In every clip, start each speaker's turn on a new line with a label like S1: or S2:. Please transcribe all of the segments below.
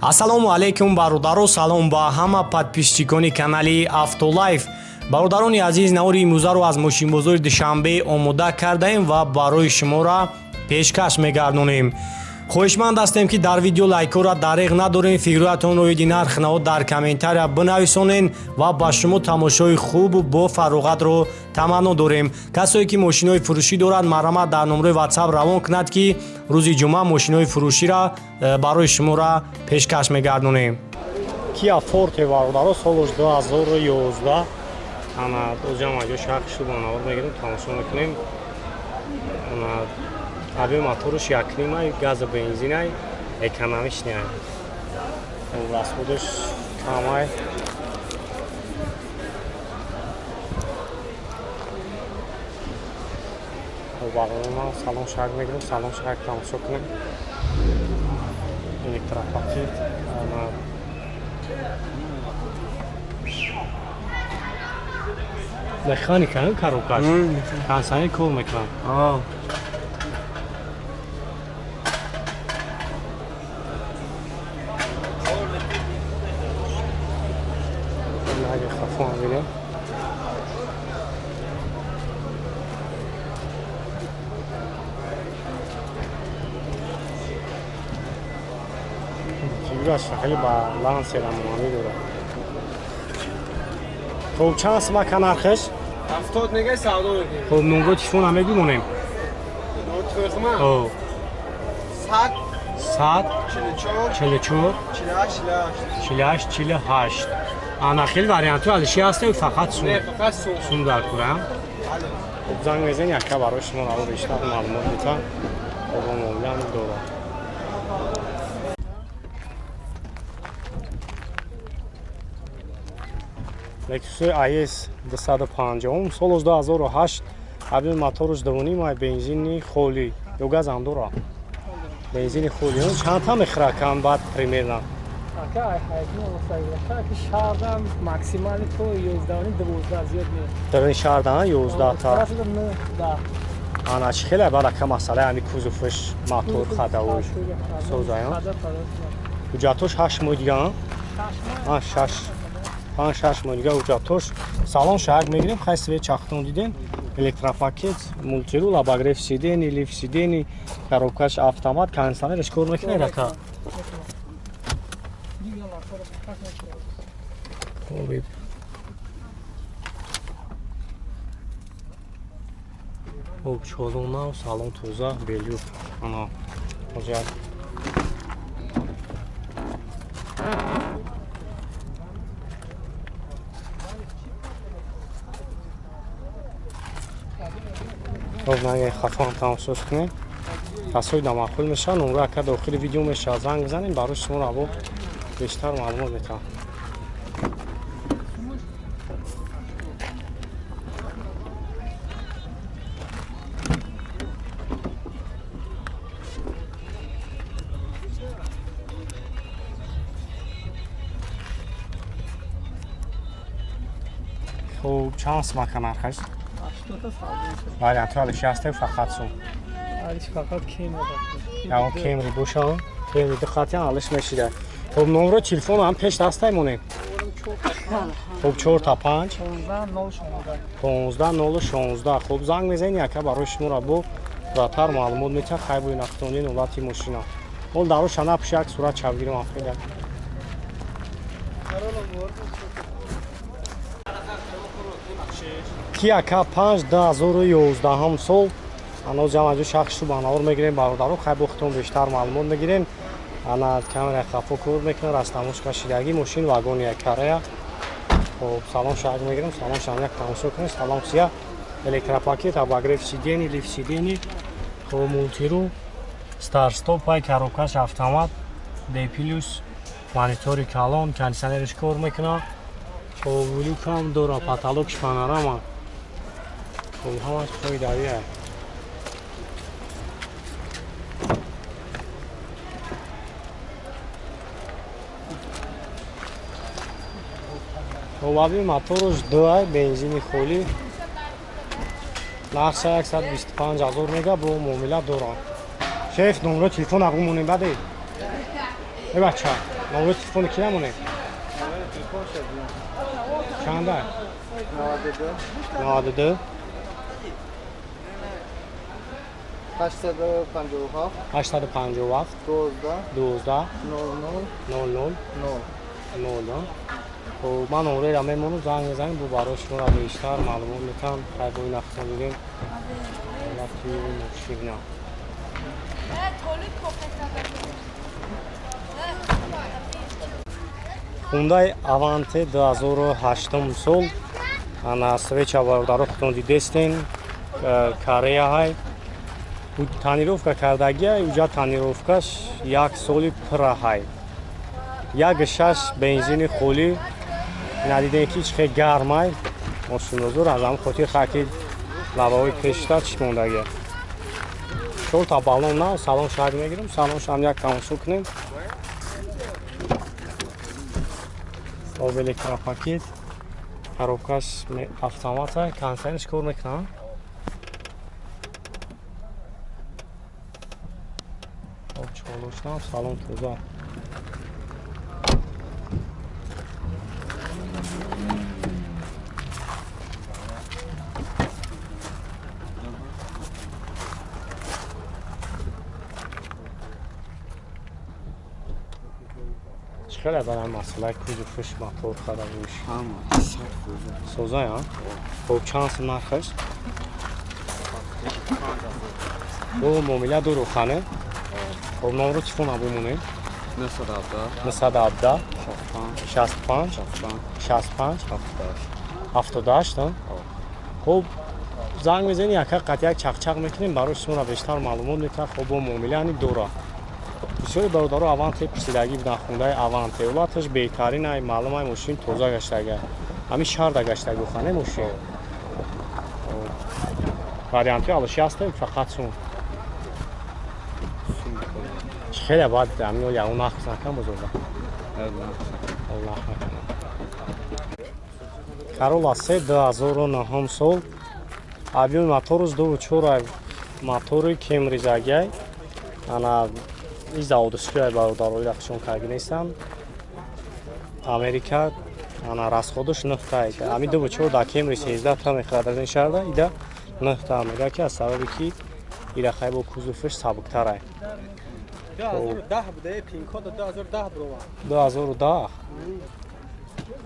S1: Ассалому алайкум, бародаро, салом ба ҳама подписчикони канали Автолайф. Бародарони азиз, навори имрӯзаро аз мошинбозори Душанбе омода кардаем ва барои шуморо пешкаш мегардонем. Хоҳишманд ҳастем, ки дар видео лайкҳоро дареғ надорем, фикрҳоятонро оиди нарх наво дар комментария бинависонен ва ба шумо тамошои хубу бо фароғатро таманно дорем. Касое ки мошинои фурӯшӣ дорад, марҳамат, дар номрои ватсап равон кунад, ки рӯзи ҷумъа мошинои фурӯширо барои шуморо пешкаш мегардонем. Киа Форте, бародаро, солош 2011. Ана оҷамаҷо шахшу бо навор мегирем, тамошо мекунем. Ана объём моторуш якнимай, газа бензинай, экономичный. Расходаш камай. Барнома салон шак мегирем, салон шак тамошо кунем. Электропакет. Ана механика, коробкаш. Кондиционер кор мекунад. Хафон бинем. Фигураш хеле ба Лансера монандӣ дорад. Хоб, чанд сумака нархеш?
S2: 70 мегай, савдо мекунем.
S1: Хоб, номро телефона мегӯмонем?
S2: Номро 100
S1: 100
S2: 44
S1: 44
S2: 48
S1: 48 48. Ана хеле вариантҳо алиши ҳастем, фақат сум.
S2: Не, фақат сум.
S1: Сум дар курам. Хоб, занг мезанем, яка барои шумо наво бештар маълумот медиҳам. Хоб, муомила дорад. Lexus IS 250, солаш 2008, объём мотораш 2.5, бензини холӣ ё газ ҳам дорад? Бензини холӣ. Чанд та мехӯрад кам баъд примерно?
S3: Ака, ай ҳайкм ки шаҳрдам максимали то 11 12, зиёд не.
S1: Дар ин шаҳрдан 11 та. Ана чӣ хеле баъд, ака, масъалаи ҳами кузовш, мотор, ходовой созаян. Ҳуҷҷатош 8 моҳ дига? 6 5-6 моҳ дига ҳуҷҷатош. Салон шаҳр мегирем, хай, свет чахтон дидем, электропакет, мультирул, обогрев сидений, лифт сидений, коробкаш автомат, кондиционераш кор мекунад, ака? Хоб, хоб, чолон нав, салон тоза, белюк. Ана ҳозир хоб, наги хафон тамошош кунем. Касои дамаъқул мешавад, номро ака дохили видео мешавад, занг бизанем, барои шуморо або бештар маълумот метавам. Хуб, чанд сумака нархаш? Вариантҳо алиши ҳастем, фақат сум?
S3: Алиш фақат Кемри.
S1: Ягон Кемри боша, Кемри ду хатиан алиш мешида. Хоб, номро телефон ҳам пеш дастай монем. Хоб, 4 та 5
S3: 15 016.
S1: 15 016. Хоб, занг мезанем, яка барои шуморо бо пурратар маълумот метиҳад. Хай, бои нақтони ҳолати мошина. Ҳол дароша напуши, як сурат чапгирим афеда. Киа К5, 2011 сол. Ано ҷамъаҷо шахсшу ба навор мегирем, бародаро, хай, бо худтон бештар маълумот мегирем. Ана камера хафо кор мекунад, растамош кашидагӣ, мошин вагони якарея. Хоб, салон шаҳр мегирем, салон шаҳр як тамошо кунем. Салон сия, электропакет, обогрев сидений, лифт сидений, хоб, мультирул, старт-стоп, пай, коробкаш автомат, D плюс, монитори калон, кондиционерش кор мекунад. Хоб, люкам дора, потолокш панорама. Хоб, ҳамаш пойдавия. Хоб, аби моторуш дуай, бензини холӣ. Нархша 125 ҳазор мега, бо муомила дорад. Шеф, номро телефон агу монем баде. Э бача. Номери телефони ки намонем? Чанда? 92
S4: 857
S1: 857
S4: 12
S1: 12
S4: 00
S1: 00
S4: 0
S1: 0. Хоб, ман номреро мемонам, занг мезанем, бо барои шуморо бештар маълумот метам. Хайбои нақшон дидем. Ҳолати мошина. Hyundai Avante 2008 сол. Ана свеча бародаро худтон дидестен. Корея ҳай. Тонировка кардагия, уҷа тонировкаш як соли пура ҳай. 1.6 бензини холӣ. Надидем ки чӣ хел гармай. Мошинозур аз ҳамин хотир хаки лаваҳои пешта чӣ мондагия. Чорта баллон на, салон шак мегирем, салон шам як тамошо кунем. Об электропакет, коробкаш автомата, кондиционерш кор мекунад. Об чолошнам, салон тоза. Хеле барам масъалаи кузовш мотор харавиш. Соза, я? Хоб, чанд сум нархаш? Бо муомила дору хане? Хоб, номро телефона бимонем. 917 65 65 78. Хоб, занг мезанӣ, яка қатъ як чақчақ мекунем, барои шуморо бештар маълумот метавад. Хоб, бо муомила ани дора. Бисёри бародаро Аванте пурсидагӣ буданд, хундаи Аванте. Ҳолаташ беҳтарин ай, маълум ай, мошин тоза гаштага. Ҳамин шаҳрда гаштагӣ хане мошин. Вариантҳои алиши ҳастем, фақат сум. Чӣ хеле баъд ҳамин ягон нақс накам бозорда. Нарх накунам. Corolla C 2009 сол. Объёми мотораш 2.4 мотори Кемризагиай. Ана из заводскиай бародарои рахшон карги нестанд. Америка ана расходаш 9 та. Ами 2.4 да Кемри 13 та мехарад аз ин шаҳрда, ида 9 та мега ки аз сабаби ки ира хай бо кузовш сабуктарай.
S2: 2010 буда, пин-код 2010 брова.
S1: 2010.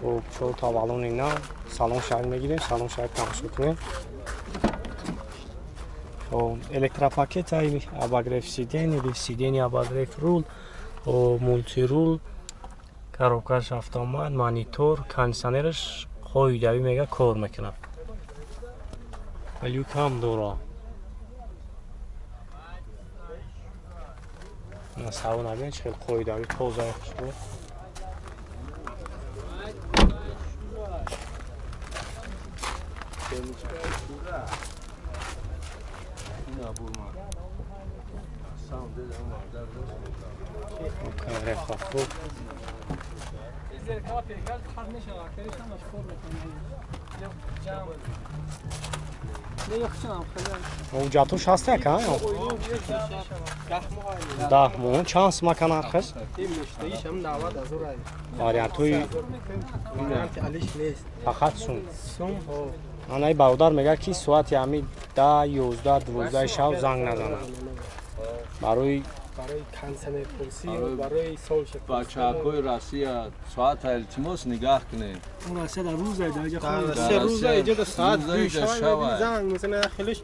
S1: Хоб, чор та баллони нав, салон шаҳр мегирем, салон шаҳр тамошо кунем. Хоб, электропакет ай, обогрев сиденья, сиденья обогрев рул, мультирул, коробкаш автомат, монитор, кондиционераш қоидавӣ мега кор мекунад. Люк ҳам дора. Салон набинед чӣ хел қоидавӣ тоза хушбӯ. Ҳуҷҷатуш ҳаст яка? 10 моҳ. Чанд сум ака нархаш? Вариантҳои фақат сум. Анаи бародар мегӯяд ки соати ҳамин 10, 11, 12 шаб занг назанад. Барои
S2: кондиционерпурсӣ, барои солши.
S5: Бачаҳои Россия соата илтимос нигаҳ кунед.
S3: Россия дар рӯз ай, дар ҷа
S2: хона. Россия рӯз ай, ҷа соат 2 шаб занг мезанад, хелиш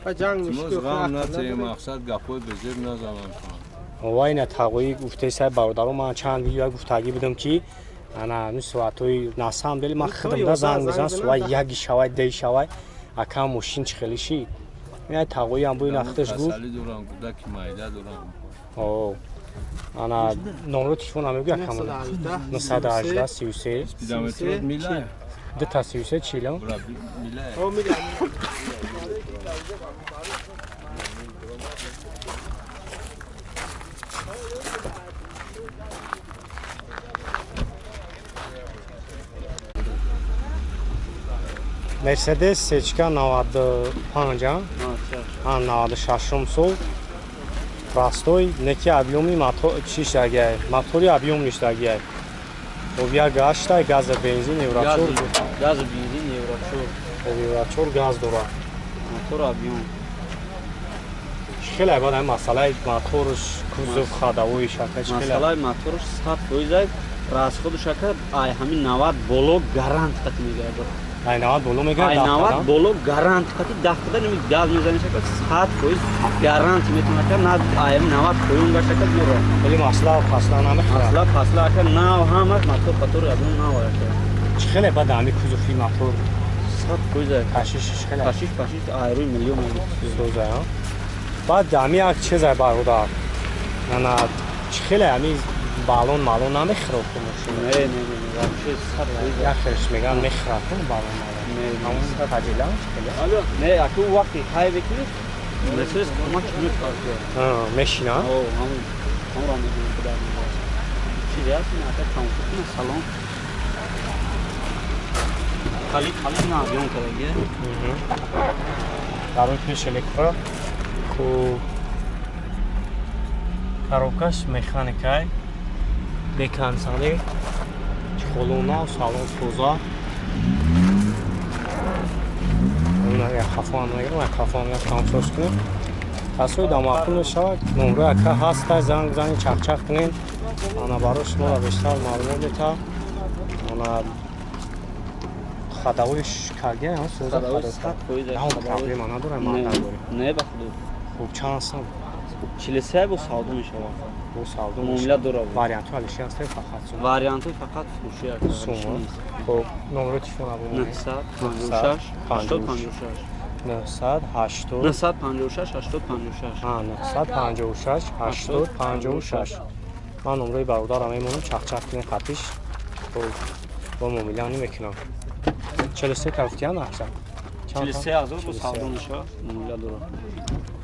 S2: ба ҷанг
S5: мешавад. Ғам натем, мақсад гапҳои безеб назананд.
S1: Ва ина тағоӣ гуфтесай бародаро, ман чанд видео гуфтагӣ будам ки ана ҳамин соатҳои насам дели ман худам да занг мезанам, соат 1 шавай, 2 шавай, ака мошин чӣ хеле шид. Ин тағоӣ ҳам бо ин худаш гуфт.
S5: Касалӣ дорам, кӯдаки майда дорам.
S1: Ана номро телефона мегӯяд камон. 918 33
S5: Спидометр милай.
S1: 2 33 40.
S5: Милай.
S1: Mercedes Сечка 95, а 96 сол. Простой, неки объёми мотор чиштагиай, мотори объём ништагиай. Хоб як гаштай газа бензин евро 4.
S4: Газ бензин евро 4.
S1: Хоб евро 4 газ дора.
S4: Мотор объём.
S1: Хеле бад ай масъалаи моторш, кузов, ходовой шака чӣ хеле.
S4: Масъалаи моторш 100% расходу шака ай ҳамин 90 боло гарант қати мегардад.
S1: Ай 90 боло мегардад.
S4: Ай 90 боло гарант қати 10 қадар ними газ мезани шака 100% гарант метавонад ка на ай 90 поён гашта мера.
S1: Вале масъала пасла намехӯрад.
S4: Масъала пасла ака нав ҳама мотор қатор аз он нав ака.
S1: Чӣ хеле бад ҳамин кузови мотор
S4: 100%
S1: кашишиш хеле.
S4: Кашиш ай рӯи миллион
S1: соза. Баъд ҳамин як чизе бародар. Ана чӣ хеле ҳамин баллон малон намехӯрад ку мошин.
S4: Не, не, не, вообще 100%
S1: як хелш меган мехӯрад ку баллон малон.
S4: Не,
S1: ҳамон таҷила чӣ хеле?
S4: Не, аку вақти ҳай мекунӣ, Мерседес ма чӣ мекард?
S1: Мешина?
S4: О, ҳамон ҳамонро мегӯям ки дар чизе ҳаст, ин ака тамошо кунед, салон. Калид на объём кардаги.
S1: Дар пеш электро. Хуб. Коробкаш механикай. Беконсонер. Чхолона, салон тоза. Як хафон мегирам, як хафон як тамошош кунем. Касои да маъқул мешавад, номрои ака ҳаста, занг зани чақчақ кунем. Ана барои шуморо бештар маълумот мета. Ана ходовоиш каргия, ҳа, соза ходовой. Ҳам проблема надорам, ман надорам.
S4: Не, ба худо.
S1: Хуб, чанд сом?
S4: 43 бо савдо мешавад.
S1: Бо савдо
S4: муомила дорад.
S1: Вариантҳо алиши ҳаст, фақат сум.
S4: Вариантҳо фақат фурӯши ака.
S1: Сум. Хуб, номрои телефон або
S4: 956 856
S1: 980
S4: 956 856.
S1: А, 956 856. Ман номрои бародарам мемонам, чақчақ кунем қатиш. Хуб, бо муомила намекунам. 43 тафтиян аҳсан.
S4: 43000 бо савдо мешавад, муомила дорад.